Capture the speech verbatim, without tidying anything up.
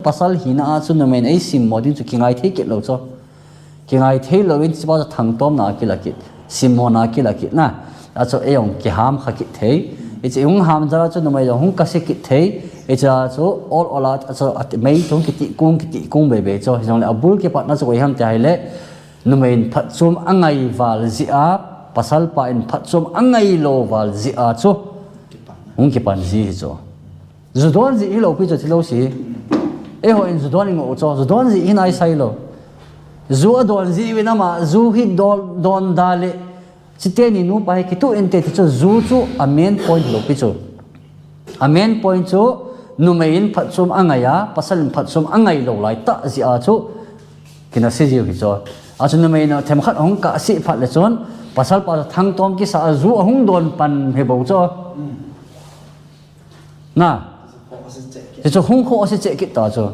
Pasal hina a chu numei in eisimmo ding chu kingai thei kit lou chu. Kingai thei louvin hichepa chu thangtomna a kila kit, simmona a kila kit na. Achu eijong kiham kha kit thei. Hiche hung ham jal a chu numei jong hung kase kit thei. Hichea chu ol ol a chu mei chu hung kitih kung, kitih kung bebe chu. Hijongle abul kipatna chu koi ham tia ahile, numei in phatchom angai val jeh a, pasalpa in phatchom angai lou val jeh a chu hung kipan ji hi chu. Ju don jeh hilou pi chu thilou si. Eiho in ju don ingoh u chu, ju don jeh hi naisai lou. Ju adon jeh uvin ama ju hi don, don da le, chuteni nupa hi kituh inte ti chu, ju chu a main point lou pi chu. A main point chu numei in phatchom angai a, pasal in phatchom angai lou lai tah jeh a chu kinase jiu hi chu. Achu numei in themkhat ahung kahseh phat le chun, pasalpa chu thangtom kisa a ju ahung don pan hi bou chu. Na. Hichu hung khoh ase cheh kit ta chu.